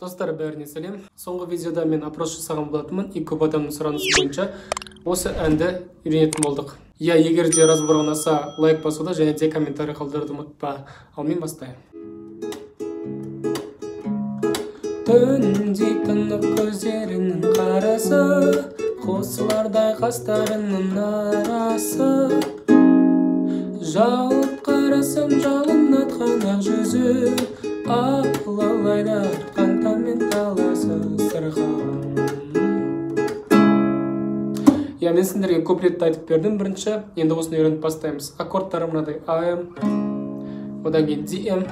Достар, бәріне сәлем. Соңғы видеода мен опрос жасаған болатынмын и көп адамның сұранысы бойынша осы әнді үйренетін болдық. Иә, егер де разбор ұнаса, лайк басуды және де комментарий қалдыруды ұмытпа. Ал мен бастайын. Түндей тұнық көздерінің қарасы, қосылардай қастарының арасы. Жалт қарасам жалын атқан ақ жүзі, алалайды атқан таңмен таласы сырғалым. Иә, мен сендерге көп ретті айтып бердім бірінші, енді осыны үйреніп бастаймыз. Аккордтары мынадай: АМ, одан кейін DM,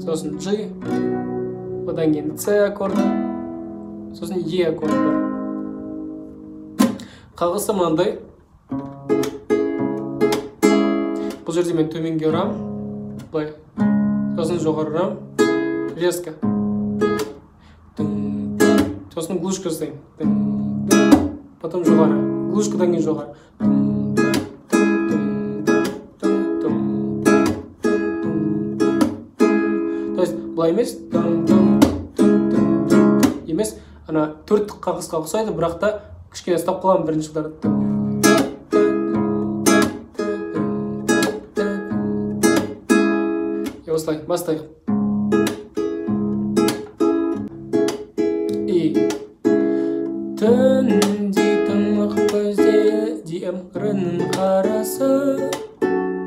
сосын G, одан кейін С аккорды, сосын Е аккорды бар. Қағысы мынандай. Бұл жерде мен төменге ұрам, былай, сосын жоғары ұрам, резко. Сосын глушка жасаймын, потом жоғары, глушкадан кейін жоғары. То есть былай емес, емес, ана төрттік қағысқа ұқсайды, бірақ та кішкене ұстап қаламын бірінші жылдары. Осылай бастайық. И түндей тұнық көзде DM-рінің қарасы.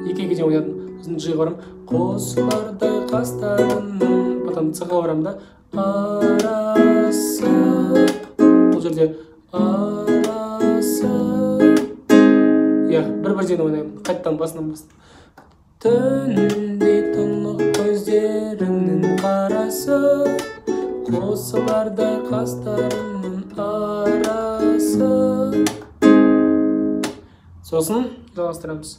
Екіге дейін ойнадым. Сосын G-ға барамын. Қосылардай қастарының, потом C-ға барамын да, арасы. Бұл жерде арасы. Иә, бір-бірден ойнаймын. Қайтадан басынан бастап. Түндей тұнық көздеріңнің қарасы, қосылардай қастарының арасы. Сосын жалғастырамыз.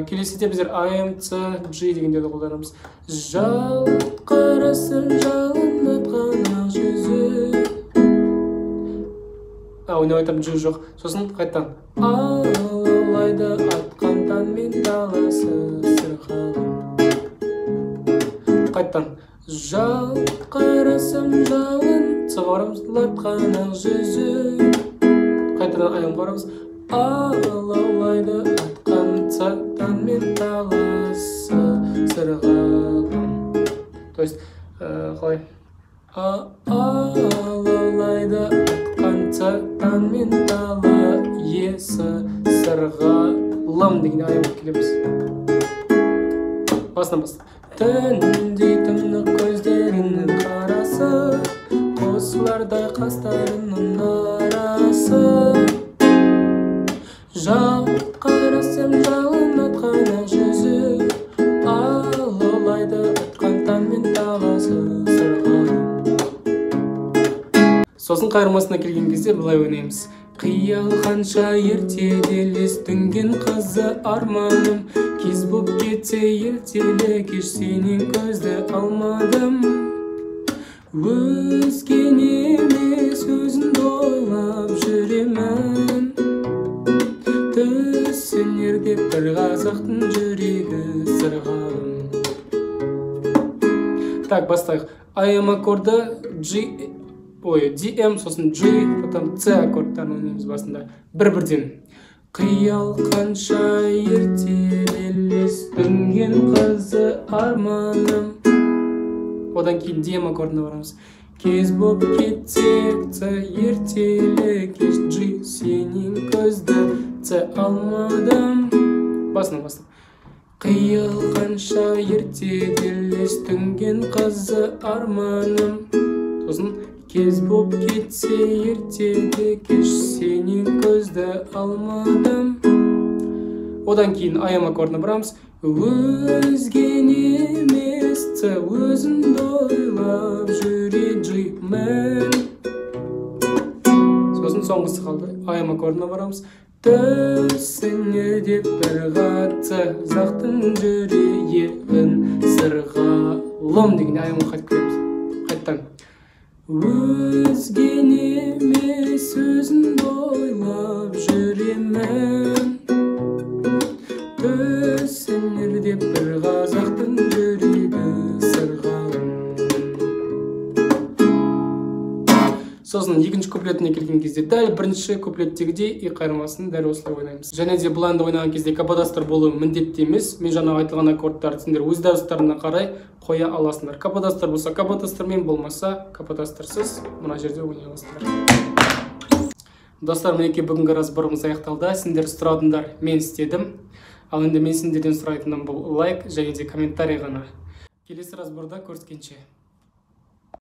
Келесіде біздер А, М, С, G дегендерді қолданамыз. Жалт қарасым жалын атқан ақ жүзі. Ойнап айтамын, G жоқ. Сосын қайтадан алалайды атқан таңмен таласы сырғалым. Қайтадан жалт қарасам жалын, С-ға барамыз, атқан ақ жүзі. Қайтадан А-ға барамыз, алаулайды атқан С таңмен таласы сырғалым. То есть қалай? Алаулайды атқан С таңмен таласы сырғалым деген аяқ келеміз. Басынан бастап. Түндей тұнық көздерінің қарасы, қосылардай қастарының арасы. Жалт қарасам жалын атқан ақ жүзі, алаулайды атқан таңмен таласы сырғалым. Сосын қайырмасына келген кезде былай ойнаймыз. Қиял қанша ерте елес дүнген қызы арманым, кез боп кетсе ертелі кеш сенен көзді алмадым. Өзгені емес өзіңді ойлап жүремін, түсінер деп бір қазақтың жүрегі сырғалым. Так, бастайық. АМ аккорды, G, ой, DM, сосын G, потом C аккордтарын ойнаймыз басында. Бір-бірден. Қиял қанша ерте елес дүнген қызы арманым. Одан кейін DM аккордына барамыз. Кез боп кетсе С ертелі кеш, G сенен көзді С алмадым. Басынан бастап. Қиял қанша ерте елес дүнген қызы арманым. Сосын кез боп кетсе ертелі кеш сенен көзді алмадым. Одан кейін АМ аккордына барамыз. Өзгені емес С өзіңді ойлап жүремін. Сосын соңғысы қалды. АМ аккордына барамыз. Түсінер деп бір қазақтың жүрегін сырғалым деген АМ-ға қайтып келеміз. Қайтадан. Өзгені емес өзіңді ойлап жүремін, түсінер деп бір қазақтың жүрегі сырғалым. Сосын екінші куплетіне келген кезде дәл бірінші куплеттегідей и қайырмасын дәл осылай ойнаймыз. Және де бұл әнді ойнаған кезде каподастр болуы міндетті емес. Мен жаңа айтылған аккордтарды сендер өз дауыстарына қарай қоя аласыңдар. Каподастр болса каподастрмен, болмаса каподастрсыз мына жерде ойнай аласыңдар. Достар, мінекей бүгінгі разборымыз аяқталды. Сендер сұрадыңдар, мен істедім. Ал енді мен сендерден сұрайтыным бұл лайк және де комментарий ғана. Келесі разборда көріскенше.